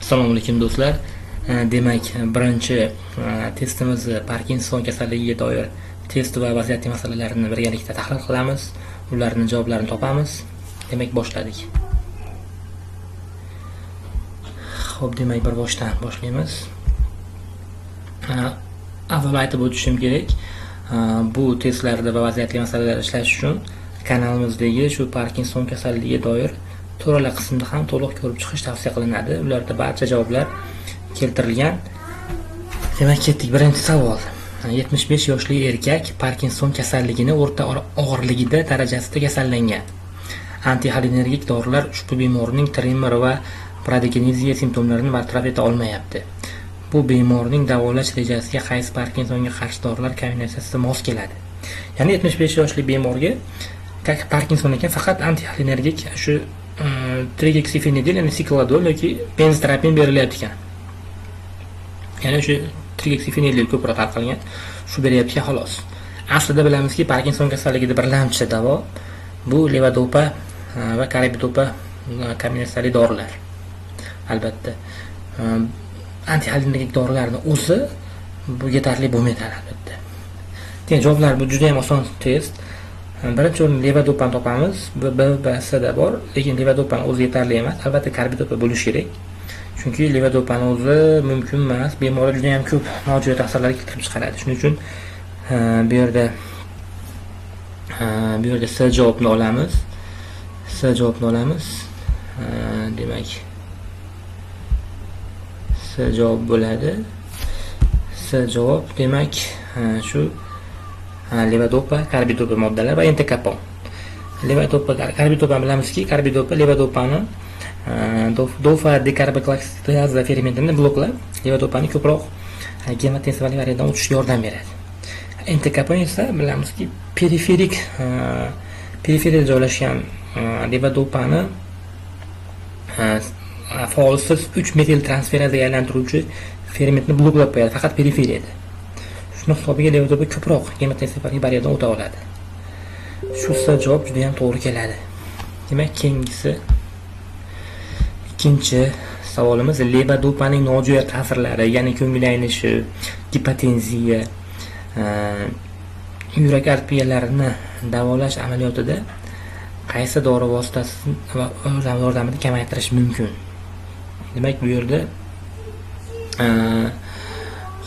Assalomu alaykum do'stlar. Demak, birinchi testimizni Parkinson kasalligiga doir test va vaziyatli masalalarini birgalikda tahlil qilamiz. Ularning javoblarini topamiz. Demak, boshladik. Xo'p, demak, bir boshdan boshlaymiz. Avval aytib o'tishim kerak, bu testlarda va vaziyatli masalalar ishlash uchun kanalimizdagi shu Parkinson kasalligiga doir to'rala qismni ham to'liq ko'rib chiqish tavsiya qilinadi. Ularda barcha javoblar keltirilgan. Demak, ketdik. Birinchi savol. 75 yoshli erkak Parkinson kasalligini o'rta og'irligida darajasida kasallangan. Antixolinergik dorilar ushbu bemorning tremor va bradikineziya simptomlarini bartaraf eta olmayapti. Bu bemorning davolash rejasiga qaysi Parkinsonga qarshi dorilar kombinatsiyasi mos keladi? Ya'ni 75 yoshli bemorga Parkinson ekan, faqat antixolinergik shu trigeksifenidil, ya'ni sikladol yoki benzterapin berilyapti ekan. Ya'ni shu trigeksifenidil ko'proq tarqalgan, shu berilyapti ekan xolos. Aslida bilamizki, Parkinson kasalligida birlamchi davo bu levodopa va karbidopa kombinatsiyali dorilar. Albatta, antixolinergik dorilarning o'zi bu yetarli bo'lmaydi albatta. Keyin javoblar, bu juda ham oson test. Birinchi o'rinda levodopani topamiz. B, B, S da bor, lekin levodopani o'zi yetarli emas. Albatta karbidopa bo'lishi kerak. Chunki levodopani o'zi mumkin emas. Bemorda juda ham ko'p nojo'ya ta'sirlar keltirib chiqaradi. Shuning uchun bu yerda S javobni olamiz. S javobni olamiz. Demak, S javob bo'ladi. S javob, demak, shu levodopa, karbidopa moddalar va entakapon. Levodopa, karbidopa bilamizki, karbidopa levodopani dofa dekarboksilaza fermentini bloklab, levodopani ko'proq gematoensefalik barierdan o'tishga yordam beradi. Entakapon esa bilamizki, periferiyada joylashgan levodopani faolsiz 3 metil transferazaga aylantiruvchi fermentni bloklab qo'yadi, faqat periferiyada. Shuni hisobiga levodopa ko'proq gematoensefalik barierdan o'ta oladi. Shu javob juda ham to'g'ri keladi. Demak, keyingisi ikkinchi savolimiz levodopaning nojo'ya ta'sirlari, ya'ni ko'ngil aynishi, gipotenziya, yurak arteriyalarini davolash amaliyotida qaysi dori vositasi yordamida kamaytirish mumkin? Demak, bu yerda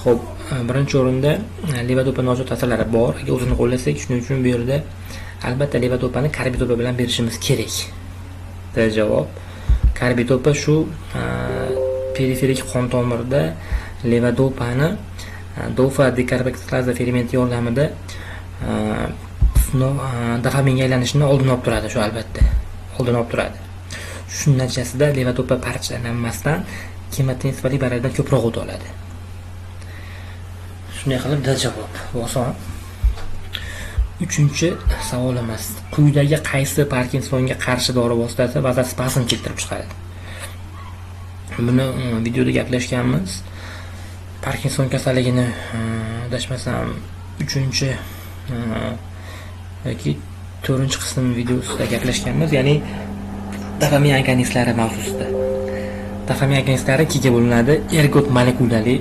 xo'p, birinchi o'rinda levodopa nojo'ya ta'sirlari bor. Agar o'zini qo'llasak, shuning uchun bu yerda albatta levodopani karbidopa bilan berishimiz kerak. Javob karbidopa shu periferik qon tomirida levodopani dofa dekarboksilaza fermenti yordamida dopaminga aylanishini oldini olib turadi, shu albatta oldini olib turadi. Shuning natijasida levodopa parchalanmasdan gematoensefalik barierdan ko'proq o'ta oladi. Shunday qilib D javob. Bu oson. Uchinchi savolimiz. Quyidagi qaysi Parkinsonga qarshi dori vositasi vazospazm keltirib chiqaradi? Buni videoda gaplashganmiz. Parkinson kasalligini adashmasam 3 yoki 4-qism videosida gaplashganmiz, ya'ni dopamin agonistlari mavzusida. Dopamin agonistlari ikkiga bo'linadi: ergot molekulali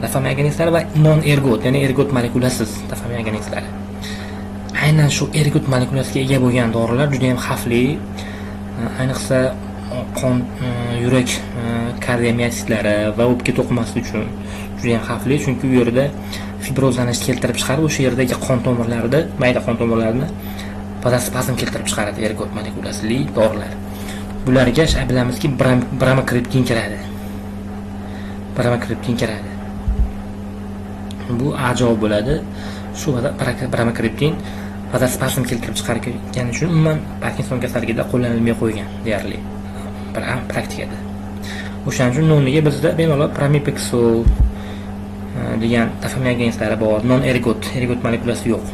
dopamin agonistlari va non-ergot, ya'ni ergot molekulasiz dopamin agonistlari. Aynan shu ergot molekulasiga ega bo'lgan dorilar juda ham xavfli, ayniqsa qon, yurak kardiomiositlari va o'pka to'qimasi uchun juda ham xavfli, chunki u yerda fibrozlanish keltirib chiqarib, o'sha yerdagi qon tomirlarida, mayda qon tomirlarini vazospazm keltirib chiqaradi ergot molekulasili dorilar. Bularga bilamizki, bromokriptin kiradi. Bromokriptin kiradi. Bu A javob bo'ladi. Shu bromokriptin vazospazm keltirib chiqargani uchun umuman Parkinson kasalligida qo'llanilmay qo'ygan deyarli praktikada. O'shaning uchun o'rniga bizda bemalol pramipexol degan dopamin agonistlari bor, non-ergot, ergot molekulasi yo'q.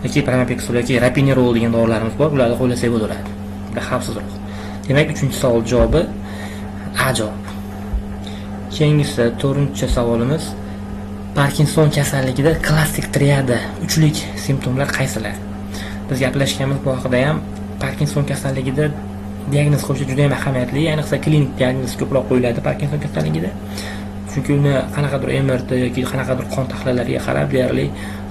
Yoki pramipexol yoki rapinerol degan dorilarimiz bor, ularni qo'llasak bo'ladi. Ular xavfsizroq. Demak, 3-savol javobi A javob. Keyingisi 4-savolimiz. Parkinson kasalligida klassik triada, uchlik simptomlar qaysilar? Biz gaplashganmiz bu haqida ham. Parkinson kasalligida diagnoz qo'yish juda ham ahamiyatli, ayniqsa klinik diagnoz ko'proq qo'yiladi Parkinson kasalligida. Chunki uni qanaqadir MRT yoki qanaqadir qon tahlillariga qarab deyarli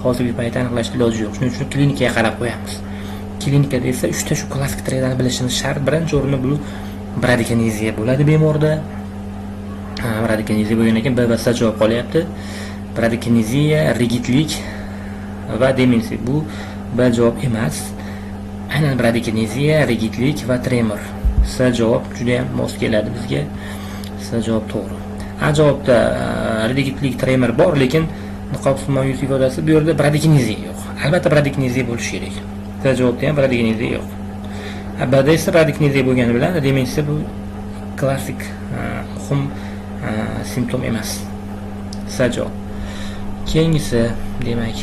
hozirgi paytda aniqlashni iloji yo'q. Shuning uchun klinikaga qarab qo'yamiz. Klinikada esa 3 ta shu klassik triadani bilishimiz shart. Birinchi o'rinda bu bradikineziya bo'ladi bemorda. Bradikineziya bo'lgandan keyin B va C javob qolyapti. Bradikineziya, rigidlik va demensiya. Bu B javob emas. Aynan bradikineziya, rigidlik va tremor. C javob juda ham mos keladi bizga. C javob to'g'ri. A javobda rigidlik, tremor bor, lekin niqobsimon yuz ifodasi, bu yerda bradikineziya yo'q. Albatta bradikineziya bo'lishi kerak. C javobda ham bradikineziya yo'q. Bda esa bradikineziya bo'lgani bilan demensiya bu klassik muhim simptom emas. C javob. Keyingisi, demak,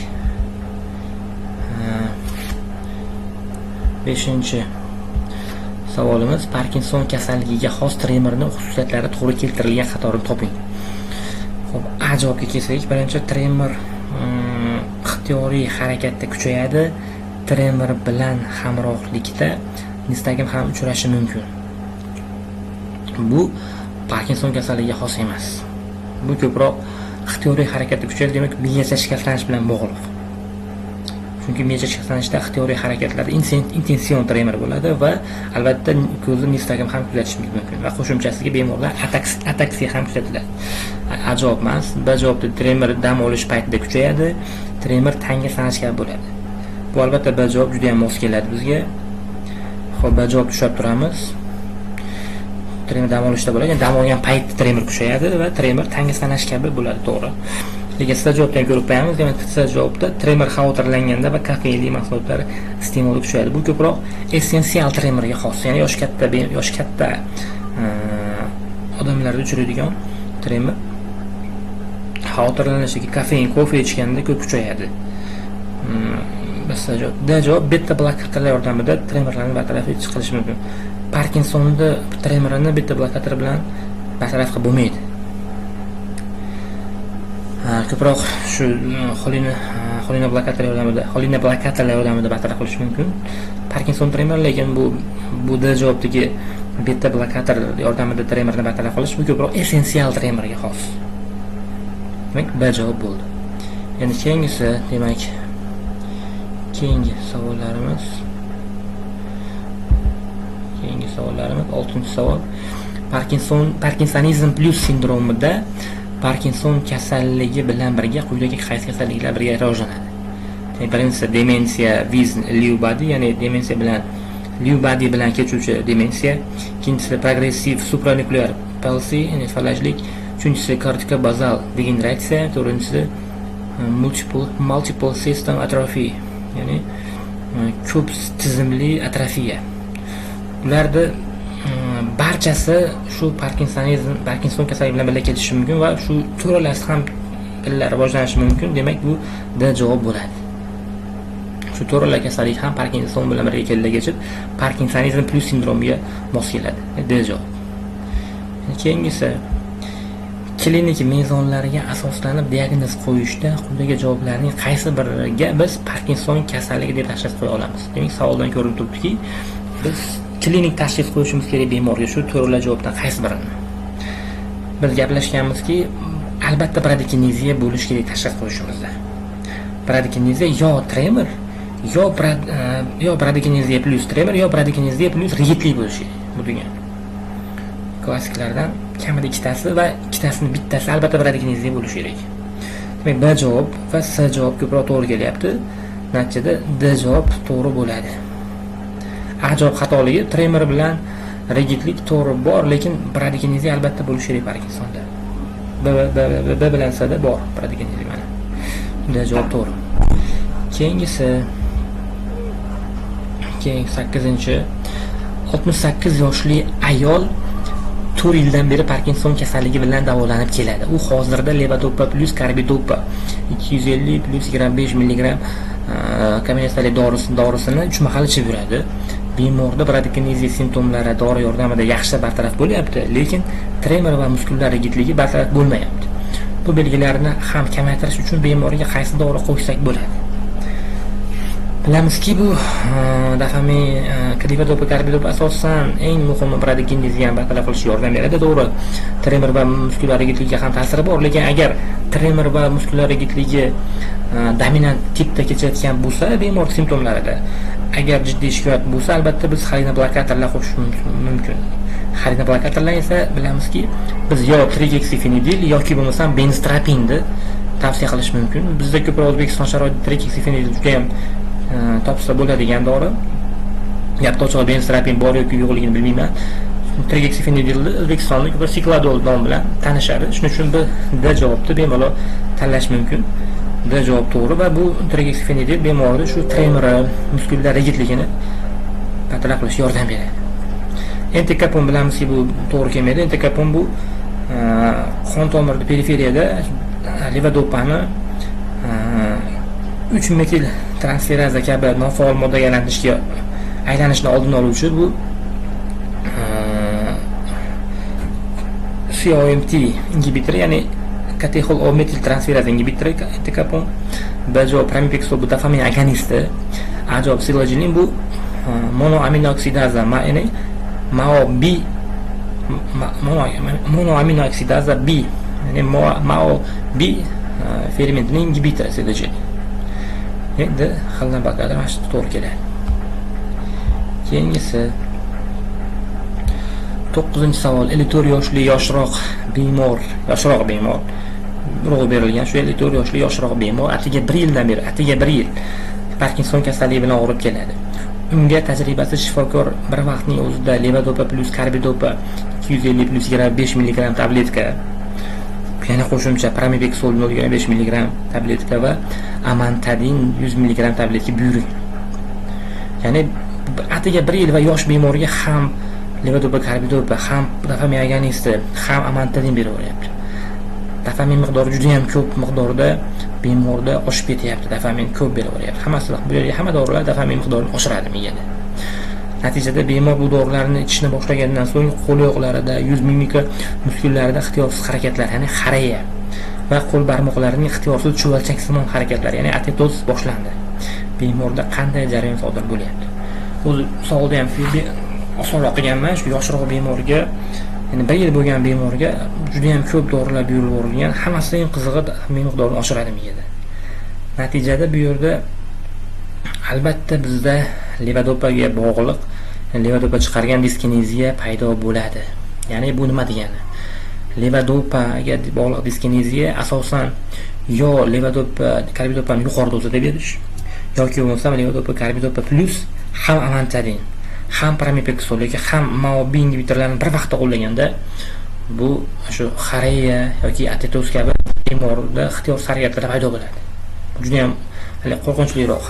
5-savolimiz Parkinson kasalligiga xos tremorning xususiyatlari to'g'ri keltirilgan qatorini toping. Xo'p, A javobga kelsak, birinchi tremor ixtiyoriy harakatda kuchayadi, tremor bilan hamrohlikda nistagm ham uchrashi mumkin. Bu Parkinson kasalligiga xos emas. Bu ko'proq ixtiyoriy harakatda kuchayadi, demak, miyacha shikastlanish bilan bog'liq. Chunki miyacha shikastlanishda ixtiyoriy harakatlarda intension tremor bo'ladi va albatta ko'zni nistagm ham kuzatishimiz mumkin va qo'shimchasiga bemorlar ataksiya ham kuzatiladi. A javob emas. B javobda tremor dam olish paytida kuchayadi, tremor tanga sanash kabi bo'ladi. Bu albatta B javob juda ham mos keladi bizga. Xo'p, B javob tushab turamiz. Tremor dam olishda bo'ladi, ya'ni dam olgan paytda tremor kuchayadi va tremor tanga sanash kabi bo'ladi, to'g'ri. Lekin C javobni ham ko'rib qo'yamiz. Demak, C javobda tremor xavotirlanganda va kofeinli mahsulotlar iste'moli kuchayadi. Bu ko'proq essensial tremorga xos, ya'ni yosh katta odamlarda uchraydigan tremor xavotirlanish yoki kofein, kofe ichganda ko'p kuchayadi. D javob beta blokatorlar yordamida tremorlarni bartaraf etish qilish mumkin. Parkinsonni tremorini beta blokator bilan bartaraf qilib bo'lmaydi. Ko'proq shu xolina blokator yordamida, xolina blokatorlar yordamida bartaraf qilish mumkin Parkinson tremor, lekin bu D javobdagi beta blokator yordamida tremorni bartaraf qilish bu ko'proq essensial tremorga xos. Demak, B javob bo'ldi. Endi keyingisi, demak, keyingi savollarimiz. Keyingi savollarimiz 6-savol. Parkinsonizm plyus sindromida Parkinson kasalligi bilan birga quyidagi qaysi kasalliklar birga rivojlanadi? Demak, birinchisi demensiya with Lewy body, ya'ni demensiya bilan Lewy body bilan kechuvchi demensiya. Ikkinchisi progressiv supranuklear palsy, ya'ni falajlik. Uchinchisi kortikobazal degeneratsiya, to'rtinchisi multiple system atrophy, ya'ni ko'p tizimli atrofiya. Ularda barchasi shu Parkinson kasalligi bilan birga ketishi mumkin va shu to'ralasi ham birga rivojlanishi mumkin. Demak, bu D javob bo'ladi. Shu to'rala kasallik ham Parkinson bilan birga kechib, Parkinsonizm plyus sindromiga mos keladi. D javob. Keyingisi klinik mezonlarga asoslanib diagnoz qo'yishda quyidagi javoblarning qaysi biriga biz Parkinson kasalligi deb tashxis qo'ya olamiz? Demak, savoldan ko'rinib turibdiki, biz klinik tashxis qo'yishimiz kerak bemorga shu to'rala javobdan qaysi birini. Biz gaplashganmizki, albatta bradikineziya bo'lishi kerak tashxis qo'yishimizda. Bradikineziya yo tremor, yo bradikineziya plyus tremor, yo bradikineziya plyus rigidlik bo'lishi kerak. Bu degan klassiklardan kamida ikkitasi va ikkitasini bittasi albatta bradikineziya bo'lishi kerak. Demak, B javob va C javob ko'proq to'g'ri kelyapti. Natijada D javob to'g'ri bo'ladi. A javob xatoligi, tremor bilan rigidlik to'g'ri bor, lekin bradikineziya albatta bo'lishi kerak Parkinsonda. B bilan C da bor bradikineziya mana. D javob to'g'ri. Keyingisi, keyingi 8-chi 68 yoshli ayol 4 yildan beri Parkinson kasalligi bilan davolanib keladi. U hozirda levodopa plyus karbidopa 250 plyus 25 milligram kombinatsiyali dorisini 3 mahal ichib yuradi. Bemorda bradikineziya simptomlari dori yordamida yaxshi bartaraf bo'lyapti, lekin tremor va muskullar rigidligi bartaraf bo'lmayapti. Bu belgilarni ham kamaytirish uchun bemorga qaysi dori qo'shsak bo'ladi? Bilamizki, bu dopamin, levodopa, karbidopa asosan eng muhimi bradikineziya bartaraf qilishga yordam beradi. To'g'ri, tremor va muskullar rigidligiga ham ta'siri bor, lekin agar tremor va muskullar rigidligi dominant tipda kechayotgan bo'lsa, bemor simptomlarida agar jiddiy shikoyat bo'lsa, albatta biz xolinoblokatörlar qo'shishimiz mumkin. Xolinoblokatörlar esa bilamizki, biz yo trigeksifenidil yoki bo'lmasam benstrapinni tavsiya qilish mumkin. Bizda ko'proq O'zbekiston sharoitida trigeksifenidil juda ham topsa bo'ladigan dori. Gapni ochig'i, benstrapin bor yoki yo'qligini bilmayman. Trigeksifenidilni O'zbekistonda ko'proq sikladol nomi bilan tanishadi. Shuning uchun bu D javobni bemalol tanlash mumkin. D javob to'g'ri va bu trigeksifenidil bemorda shu tremori, muskullar rigidligini bartaraf qilishga yordam beradi. Entekapon bilamizki, bu to'g'ri kelmaydi. Entekapon bu qon tomirida periferiyada levodopani 3 metil transferaza kabi nofaol moddaga aylanishni oldini oluvchi bu COMT ingibitori, ya'ni katexol O metil transferaza ingibitori entekapon. B javob pramipexol bu dopamin agonisti. A javob silajilin bu monoaminoksidaza, ya'ni MAO B, monoaminoksidaza B, ya'ni MAO B fermentining ingibitori silajilin. Endi xilnabakada mana shu to'g'ri keladi. Keyingisi 9-savol. 54 yoshli yoshroq bemor, urg'u berilgan shu 54 yoshli yoshroq bemor atiga 1 yildan beri, atiga 1 yil Parkinson kasalligi bilan og'rib keladi. Unga tajribasiz shifokor bir vaqtning o'zida levodopa plus karbidopa 250 plus 25 mg tabletka, yana qo'shimcha pramipexol 0,5 mg tabletka va amantadin 100 mg tabletka buyurgan. Ya'ni atiga 1 yil va yosh bemorga ham levodopa, karbidopa, ham dopamin agonisti, ham amantadin beraveryapti. Dopamin miqdori juda ham ko'p miqdorda bemorda oshib ketyapti. Dopamin ko'p beraveryapti. Hammasi bu yerda hamma dorilar dopamin miqdorini oshiradi miyada. Natijada bemor bu dorilarni ichishni boshlagandan so'ng qo'l-oyoqlarida, yuz mimika muskullarida ixtiyorsiz harakatlar, ya'ni xareya va qo'l barmoqlarining ixtiyorsiz chuvalchaksimon harakatlari, ya'ni atetoz boshlandi. Bemorda qanday jarayon sodir bo'lyapti? O'zi savolda ham osonroq qilganman, shu yoshroq bemorga, ya'ni 1 yil bo'lgan bemorga juda ham ko'p dorilar buyurib yuborilgan. Hammasi eng qizig'i dopamin miqdorini oshiradi miyada. Natijada bu yerda albatta bizda levodopaga bog'liq levodopa chiqargan diskineziya paydo bo'ladi. Ya'ni bu nima degani? Levodopaga bog'liq diskineziya asosan yo levodopa karbidopani yuqori dozada berish yoki bo'lmasam levodopa karbidopa plus ham amantadin, ham pramipexol yoki ham MAO B ingibitorlarini bir vaqtda qo'llaganda bu shu xareya yoki atetoz kabi bemorda ixtiyorsiz harakatlar paydo bo'ladi. Juda ham qo'rqinchliroq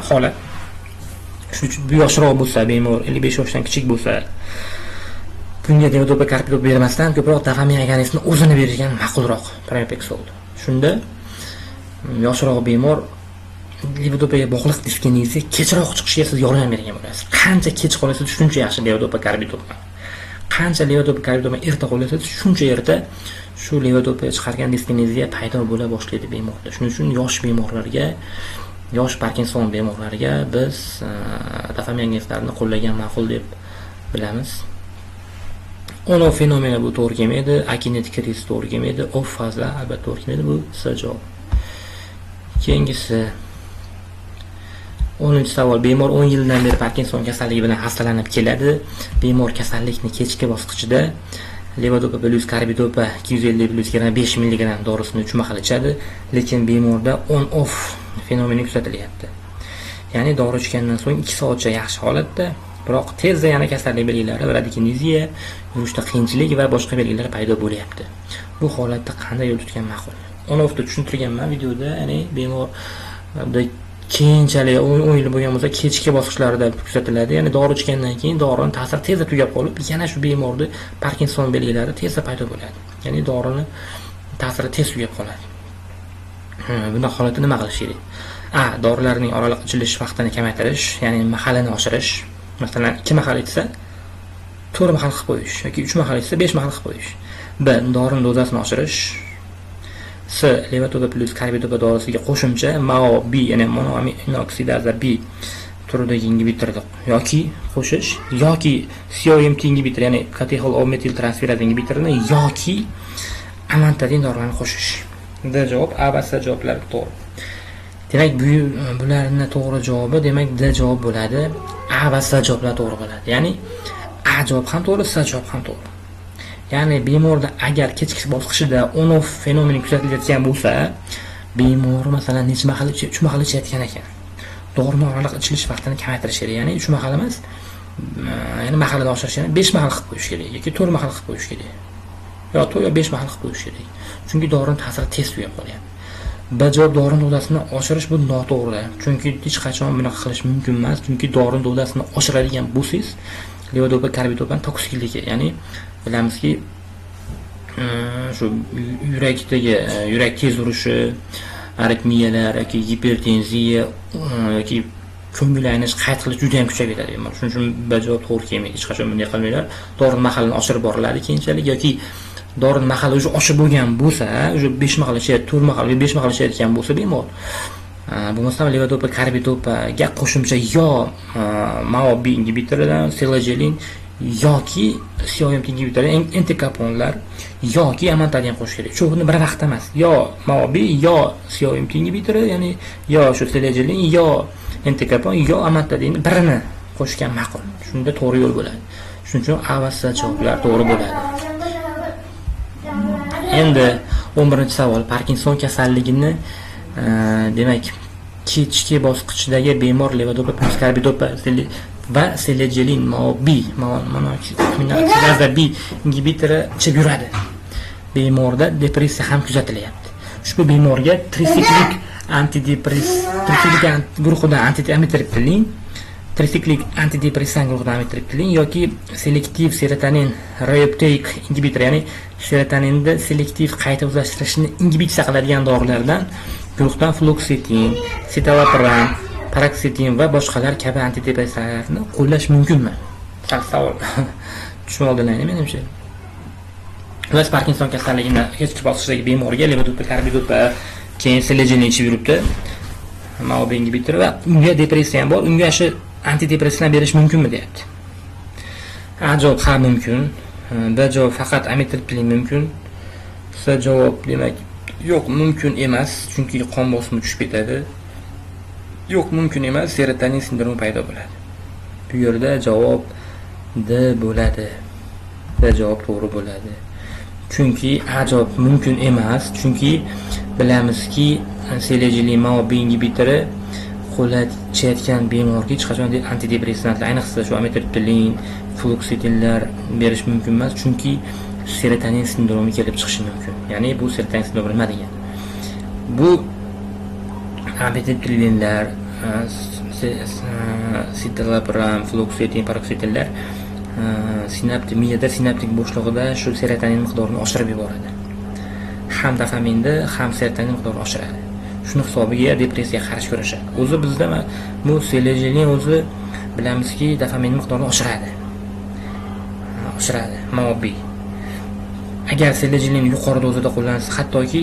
holat. Shuning uchun bu yoshroq bo'lsa, bemor 55 yoshdan kichik bo'lsa, bunga levodopa karbidopa bermasdan ko'proq dopamin agonistini o'zini bergan ma'qulroq pramipexol. Shunda yoshroq bemor levodopaga bog'liq diskineziya kechroq chiqishiga siz yordam bergan bo'lasiz. Qancha kech qo'llasangiz shuncha yaxshi levodopa karbidopa. Qancha levodopa karbidopa erta qo'llasangiz shuncha erta shu levodopa chiqargan diskineziya paydo bo'la boshlaydi bemorda. Shuning uchun yosh bemorlarga, yosh Parkinson bemorlariga biz dopamin agonistlarini qo'llagan ma'qul deb bilamiz. Ono fenomeni bu to'g'ri kelmaydi, akinetik kriz to'g'ri kelmaydi, off faza albatta to'g'ri kelmaydi, bu C javob. Keyingisi 10-savol. Bemor 10 yildan beri Parkinson kasalligi bilan xastalanib keladi. Bemor kasallikni kechki bosqichida levodopa plus karbidopa 250 plus 25 mg dorisini 3 mahal ichadi, lekin bemorda on-off fenomeni kuzatilyapti. Ya'ni dori ichgandan so'ng 2 soatcha yaxshi holatda, biroq tezda yana kasallik belgilari, bradikineziya, yurishda qiyinchilik va boshqa belgilar paydo bo'lyapti. Bu holatda qanday yo'l tutgan ma'qul? On-offni tushuntirganman videoda, ya'ni bemorda keyinchalik 10 yil bo'lgan bo'lsa, kechki bosqichlarida kuzatiladi. Ya'ni dori ichgandan keyin dorining ta'siri tezda tugab qolib, yana shu bemorda Parkinson belgilari tezda paydo bo'ladi. Ya'ni dorini ta'siri tez tugab qoladi. Bunday holatda nima qilish kerak? A. Dorilarning oraliq ichilish vaqtini kamaytirish, ya'ni mahalini oshirish. Masalan, 2 mahal ichsa 4 mahal qilib qo'yish yoki 3 mahal ichsa 5 mahal qilib qo'yish. B. Dorining dozasini oshirish. C. Levodopa plyus karbidopa dorisiga qo'shimcha MAO B, ya'ni monoaminoksidaza B turidagi ingibitorni yoki qo'shish, yoki COMT ingibitor, ya'ni katexol O-metil transferaz ingibitorini yoki amantadin dorilarini qo'shish. D javob, A va C javoblari to'g'ri. Demak, bularning to'g'ri javobi, demak, D javob bo'ladi. A va C javoblar to'g'ri bo'ladi. Ya'ni A javob ham to'g'ri, C javob ham to'g'ri. Ya'ni bemorda agar kechki bosqichida on-off fenomeni kuzatilayotgan bo'lsa, bemor masalan necha mahal, 3 mahal ichayotgan ekan. Dorini oraliq ichilish vaqtini kamaytirish kerak. Ya'ni 3 mahal emas, ya'ni mahalini oshirish, ya'ni 5 mahal qilib qo'yish kerak yoki 4 mahal qilib qo'yish kerak. Yo 4 yo 5 mahal qilib qo'yish kerak. Chunki dorining ta'siri tez tugab qolyapti. B javob, dorini dozasini oshirish, bu noto'g'ri. Chunki hech qachon bunaqa qilish mumkin emas. Chunki dorini dozasini oshiradigan bo'lsangiz, levodopa karbidopaning toksikligi, ya'ni bilamizki, shu yurakdagi yurak tez urishi, aritmiyalar yoki gipertenziya yoki ko'ngil aynish, qayt qilish juda ham kuchayib ketadi. Shuning uchun B javob to'g'ri kelmaydi. Hech qachon bunday qilmanglar. Dorini mahalini oshirib boriladi keyinchalik, yoki dorini mahali уже oshib bo'lgan bo'lsa, уже 5 mahal ichayotgan, 4 mahal yoki 5 mahal ichayotgan bo'lsa bemor, bo'lmasam levodopa karbidopaga qo'shimcha yo MAO B ingibitoridan selajelin yoki COMT ingibitori, entekaponlar yoki amantadin qo'shish kerak. Uchovini bir vaqtda emas. Yo MAO B, yo COMT ingibitori, ya'ni yo shu selajelin, yo entekapon, yo amantadin, birini qo'shgan ma'qul. Shunda to'g'ri yo'l bo'ladi. Shuning uchun A va C javoblar to'g'ri bo'ladi. Endi 11-savol. Parkinson kasalligini demak, kechki bosqichdagi bemor levodopa plyus karbidopa va selejelin MAO B, monoaminooksidaza B ingibitori ichib yuradi. Bemorda depressiya ham kuzatilyapti. Ushbu bemorga trisiklik antidepress, trisiklik guruhidan amitriptilin, trisiklik antidepressant guruhidan amitriptilin yoki selektiv serotonin reuptake ingibitor, ya'ni serotoninni selektiv qayta o'zlashtirishni ingibitsiya qiladigan dorilardan guruhdan fluoksetin, sitalopram, paroksetin va boshqalar kabi antidepressantlarni qo'llash mumkinmi? Sal savol tushunib oldilar menimcha. Xullas, Parkinson kasalligini kechki bosqichdagi bemorga levodopa, karbidopa, keyin selejelin ichib yuribdi. MAO B ingibitori va unga depressiya ham bor. Unga shu antidepressantlar berish mumkinmi, deyapti. A javob, ha, mumkin. B javob, faqat amitriptilin mumkin. C javob, demak, yo'q, mumkin emas, chunki qon bosimi tushib ketadi. Yo'q, mumkin emas, serotonin sindromi paydo bo'ladi. Bu yerda javob D bo'ladi. D javob to'g'ri bo'ladi. Chunki A javob mumkin emas, chunki bilamizki, selejelin MAO B ingibitori qo'llanishayotgan bemorga hech qachon antidepressantlar, ayniqsa shu amitriptilin, fluoksetinlar berish mumkin emas, chunki serotonin sindromi kelib chiqishi mumkin. Ya'ni bu serotonin sindromi nima degani? Bu amitriptilinlar, sitalopram, fluoksetin, paroksetinlar sinaptik miyada, sinaptik bo'shlig'ida shu serotonin miqdorini oshirib yuboradi. Ham dopaminni, ham serotonin miqdorini oshiradi. Shuni hisobiga depressiyaga qarshi kurashadi. O'zi bizda bu selejelin o'zi bilamizki, dopamin miqdorini oshiradi. Oshiradi MAO B. Agar selejelin yuqori dozada qo'llanilsa, hattoki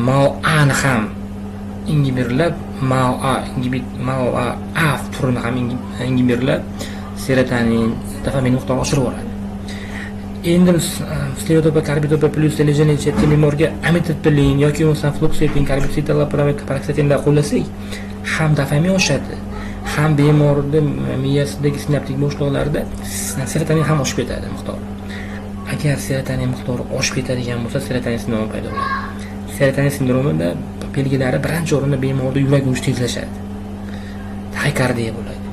MAO A ni ham ingibirlab, MAO A ingibit, MAO A turini ham ingibirlab, serotonin, dopamin miqdorini oshirib yuboradi. Endi biz levodopa, karbidopa plyus selejelin ichayotgan bemorga amitriptilin yoki bo'lmasam fluoksetin, karbocitalopram, paroksetinlar qo'llasak, ham dopamin oshadi, ham bemorni miyasidagi sinaptik bo'shliqlarda serotonin ham oshib ketadi miqdori. Agar serotonin miqdori oshib ketadigan bo'lsa, serotonin sindromi paydo bo'ladi. Serotonin sindromida belgilari birinchi o'rinda bemorda yurak urishi tezlashadi. Taxikardiya bo'ladi.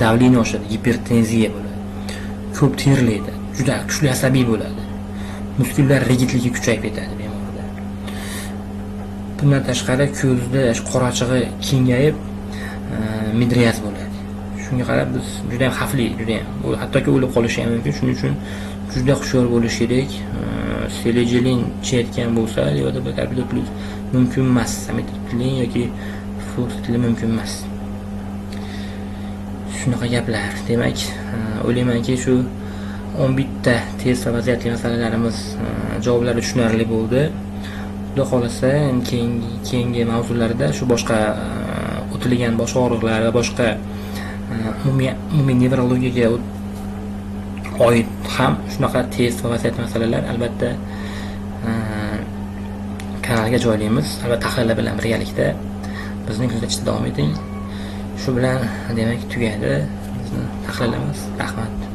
Давление oshadi, gipertenziya bo'ladi. Ko'p terlaydi, juda kuchli asabiy bo'ladi. Muskullar rigidligi kuchayib ketadi bemorda. Bundan tashqari ko'zda qorachig'i kengayib, midriaz bo'ladi. Shunga qarab biz juda ham xavfli, juda ham. U hattoki o'lib qolishi ham mumkin. Shuning uchun juda hushyor bo'lish kerak. Selejelin ichayotgan bo'lsa, levodopa, karbidopa plyus mumkin emas. Amitriptilin yoki fluoksetin mumkin emas. Shunaqa gaplar. Demak, o'ylaymanki, shu 11 ta test va vaziyatli masalalarimiz javoblari tushunarli bo'ldi. Xudo xohlasa, keyingi mavzularda shu boshqa o'tilgan bosh og'riqlar va boshqa umumiy nevrologiyaga oid ham shunaqa test va vaziyat masalalar albatta kanalga joylaymiz. Albatta tahlillar bilan birgalikda bizni kuzatishda davom eting. Shu bilan demak tugadi bizni tahlilimiz. Rahmat.